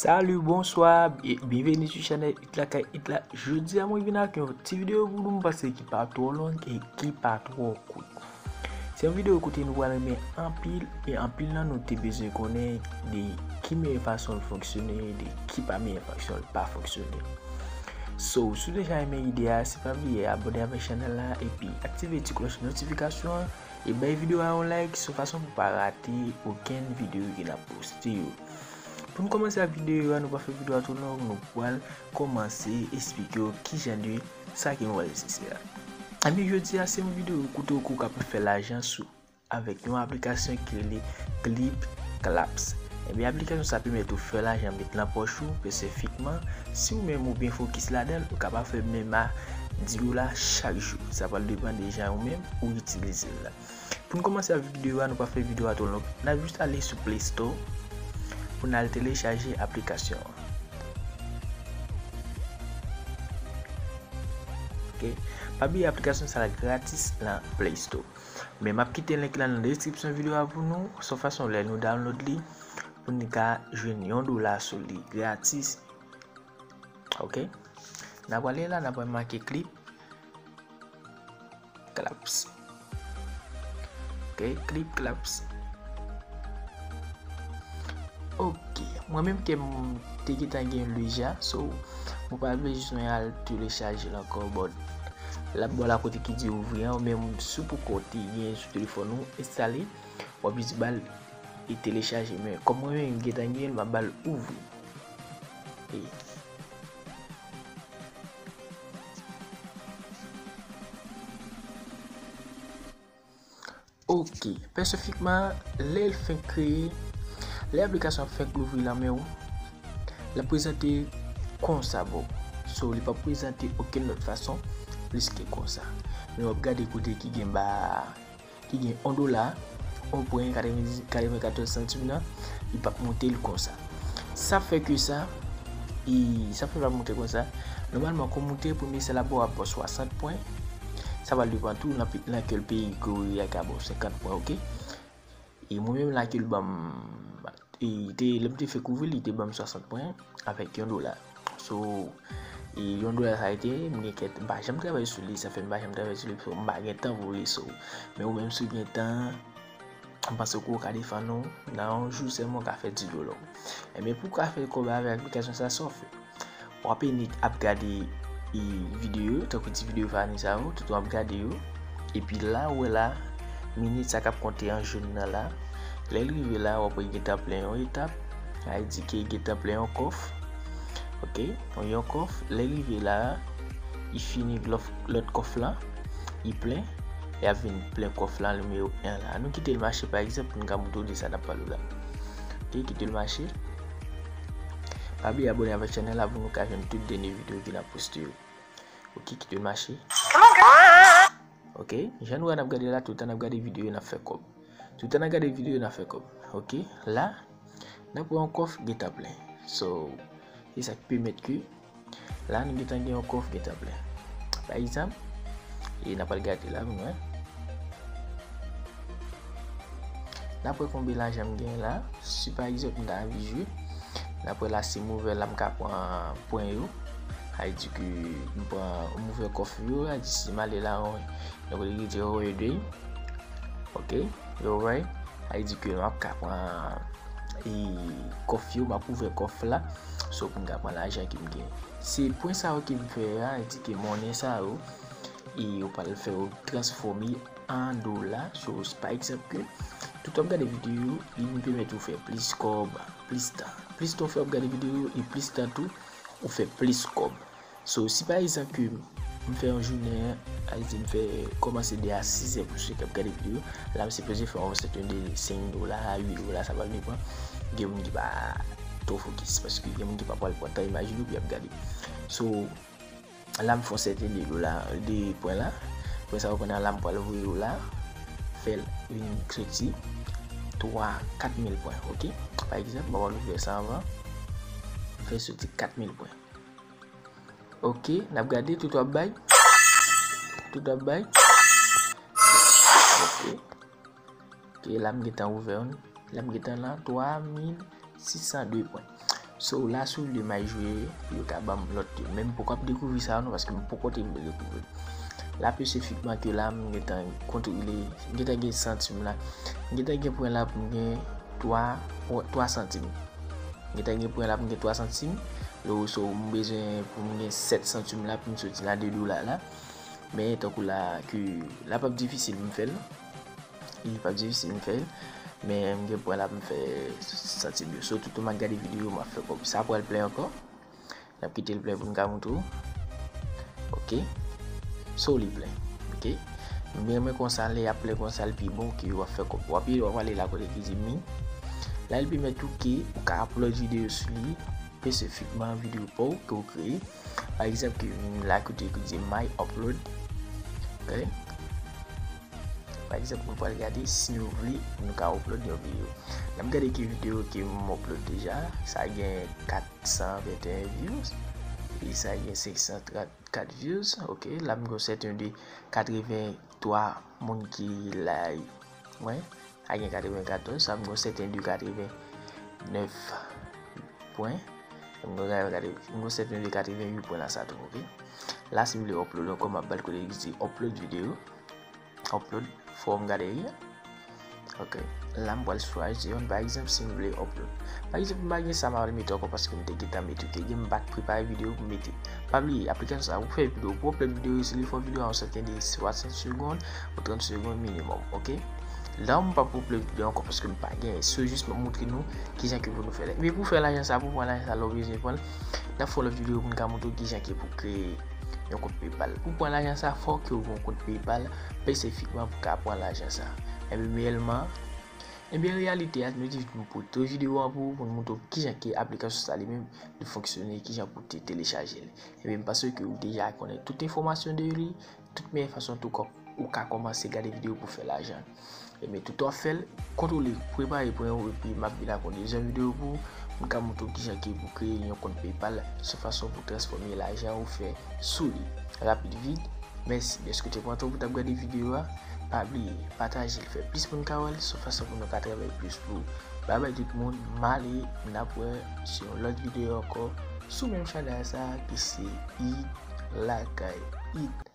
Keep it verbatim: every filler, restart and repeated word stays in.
Salut, bonsoir, byenveni sou chanèl It Lakay It la. Jodi a mwen vin ak yon ti videyo pou nou, m panse ki pa twò long e ki pa twò kout. Se yon videyo kote nou pral renmen anpil e anpil nan nou te bezwen konnen de ki meyè fason l fonksyone, de ki pa meyè fason l pa fonksyone. So, si w deja renmen ide a, se pa bliye abòne avèk chanèl la epi aktive ti klòch notifikasyon an e bay videyo a yon like, se yon fason pou pa rate okenn videyo ke n ap poste yo. Pou n kòmanse ak videyo a, nou pa fè videyo a twò long, nou pral kòmanse esplike w kijan de sa ke nou pral esplike a. Ebyen, jodi a, se yon videyo kote ou kapab fè lajan sou, avèk yon aplikasyon ki rele Clip Claps. Ebyen, aplikasyon sa pèmèt ou fè lajan met nan pòch ou, espesifikman, si ou menm ou byen fokis ladan l, ou kapab fè menm a dis dola chak jou. Sa pral depann de jan ou menm ou itilize l la. Pou n kòmanse avèk videyo a, nou pa fè videyo a twò long. N ap jis ale sou Play Store pou n al telechaje aplikasyon an. Ok. Pa bliye aplikasyon sa la gratis nan Play Store. Men m ap kite link la nan deskripsyon videyo a pou nou. Se yon fason lè nou download li, pou n ka jwenn yon dola sou li gratis. Ok. N ap ale la, n ap make Clip Claps. Ok, Clip Claps. Ok, mwen menm ke m te gentan gen li deja, so mwen pa bezwen al telechaje l ankò, but l ap ba w la kote ki di ouvri an, ou menm si w poko te gen sou telefòn ou, enstale, w ap jis ba l e telechaje, men kòm mwen menm m gentan gen l, m ap ba l ouvri. E Ok, espesifikman, lè l fenk kreye, lè aplikasyon an fenk louvri nan men w, l ap prezante konsa ba w. So, li p ap prezante okenn lòt fason plis ke konsa. Men w ap gade kote ki gen ba, ki gen yon dola, yon pwen katreven, katrevenkatòz santim nan, li p ap monte l konsa. Sa fè ke sa, e sa fè l pa monte konsa. Nòmalman, kon moute, premye sa l ap ba w ap ba w swasant pwen. Sa va depann tou nan pe-, nan kèl peyi ke w ye a ka ba w senkant pwen, ok? E mwen menm la ke l ban m, e te, lè m te fè kouvri, li te ban m swasant pwen avèk yon dola. So, e yon dola sa rete, m gen kèt, m pa janm travay sou li, sa fè m pa janm travay sou li, so m pa gen tan pou li, so. Men ou menm si w gen tan, m panse ke w ka defann ou, nan yon jou sèlman w ka fè dis dola. Ebyen, pou w ka fè kòb avèk aplikasyon sa, sa w fè. W ap enik ap gade, e, videyo, tankou ti videyo Vanessa yo, tout w ap gade yo. Epi la, ou wè la, minit sa k ap konte an jòn nan la. Lè l rive la, w ap wè gentan plen yon etap. Sa vle di ke gentan plen yon kòf. Ok, yon kòf. Lè l rive la, li fini lòf-, lòt kòf lan, li plen. Li ap vin plen kòf lan nimewo en la. Nou kite l mache, pa egzanp, pou n ka montre w de sa n ap pale w la. Ok, kite l mache. Pa bliye abòne avèk chanèl la pou nou ka jwenn tout dènye videyo ke n ap poste yo. Ok, kite l mache. Ok, jan nou wè n ap gade la, toutan n ap gade videyo, n ap fè kòb. Toutan n ap gade videyo, n ap fè kòb. Ok, la, n ap wè yon kòf gentan plen. So, se sa ki pèmèt ke la, nou gentan gen yon kòf gentan plen. Pa egzanp, e n ap al gade la, nou wè. N ap wè konbyen lajan m gen la. Si pa egzanp, m ta anvi jwe, n ap wè la, si m ouvè la, m ka pran pwen yo. Sa vle di ke m pran, m ouvè kòf yo, sa vle di si m ale la, on, donk, li rete already. Ok, you alright? Sa vle di ke m ap ka pran, e, kòf yo, m ap ouvè kòf la. So, pou m ka pran lajan ke m gen. Se pwen sa yo ke m fè a, sa vle di ke monnen sa yo, e yo pral fè yo transfòme an dola. So, pa egzanp ke tout w ap gade videyo, li vin pèmèt ou fè plis kòb, plis tan. Plis tan w fè w ap gade videyo, e plis tan tou, ou fè plis kòb. So, si pa egzanp ke m fè yon jounen, sa vle di m fè kòmanse de a sizè pou sou k ap gade videyo, la m sipoze fè yon sèten de senk dola, uit dola, sa pral depann. Gen moun ki pa twò fokis, paske gen moun ki pa pral pran tan imajine w pou y ap gade. So, la m fè yon sèten de dola, de pwen la. Pwen sa yo konnen la m pral voye yo la, fè l vin soti twa, kat mil pwen, ok? Pa egzanp, m pral ouvè sa anvan, fè soti kat mil pwen. Ok, n ap gade, tout w ap bay. Tout w ap bay. Ok. Ok, la m gentan ouvè yon. La m gentan nan twa mil sis san de pwen. So la, si w vle m al jwe, yo ka ban m lòt yo. Men m poko ap dekouvri sa non, paske m poko te vle dekouvri. La, espesifikman ke la, m gentan kontwole, m gentan gen santim la. M gentan gen pwen la pou m gen twa, twa santim. M gentan gen pwen la pou m gen twa santim. Lo, so, m bezwen pou m gen sèt santim la pou m soti nan de dola la. Men tankou la, ke la p ap difisil pou m fè l. Li p ap difisil m fè l. Men m gen pwen la pou m fè santim yo. So, toutan m ap gade videyo, m ap fè kòb. Sa pral plen ankò. N ap kite l plen pou n ka montre w. Ok. So, li plen. Ok. Men mwen konsa, lè y ap plen konsa, l pi bon ke w ap fè kòb. W ap, w ap ale la kote ki di mi. La, li pèmèt ou ke ou ka upload videyo sou li, espesifikman videyo pa w ke w kreye. Pa egzanp, ke m la kote ki di my upload. Ok. Pa egzanp, nou pral gade si nou vle nou ka upload yon videyo. N ap gade ki videyo ke m upload deja. Sa gen kat san venteyen views. E sa gen senk san trannkat views. Ok, la m gen sèten de katreven twa moun ki like mwen. Sa gen katreven katòz, sa m gen sèten de katreven nèf pwen. M gen sèten de katreven uit pwen la sa tou, ok. La, si m vle upload ankò, m ap ba l kote ki di upload video. Upload, fò m gade li. Ok. La, m pral chwazi yon, pa egzanp, si m vle upload. Pa egzanp, m pa gen sa m al mete ankò paske m te gentan mete, ok. Gen m pa t prepare videyo pou m mete. Pa bliye, aplikasyon sa, ou fè videyo, pou w upload videyo, se li fò videyo a yon sèten de swasant segonn ou trant segonn minimòm, ok. La, m p ap upload videyo ankò paske m pa gen. Se jis m ap montre nou kijan ke pou nou fè l. Men pou fè lajan sa, pou pran lajan sa, lè w bezwen pran l, n ap fè yon lòt videyo pou n ka montre w kijan ke pou kreye yon kont PayPal. Pou pran lajan sa, fò ke w gen yon kont PayPal espesifikman pou ka pran lajan sa. Ebyen, reyèlman, ebyen, reyalite a, nou di nou pote videyo an pou, pou nou montre w kijan ke aplikasyon sa li menm li fonksyone, kijan pou te telechaje l. Ebyen, m panse ke ou deja konnen tout enfòmasyon de li, tout meyè fason tou kò ou ka kòmanse gade videyo pou fè lajan. Ebyen, tout w ap fè l, kontwole, prepare pwen ou, epi m ap vin ak yon dezyèm videyo pou ou, pou m ka montre w kijan ke pou kreye yon kont PayPal, se fason pou transfòme lajan ou fè sou li. Rapid vit, mèsi dèske w te pran tan pou w t ap gade videyo a. Pa bliye, pataje l, fè plis moun ka wè l, se fason pou nou ka travay plis pou ou. Babay tout moun, m ale, n ap wè sou yon lòt videyo ankò, sou menm chanèl sa ki se It Lakay It.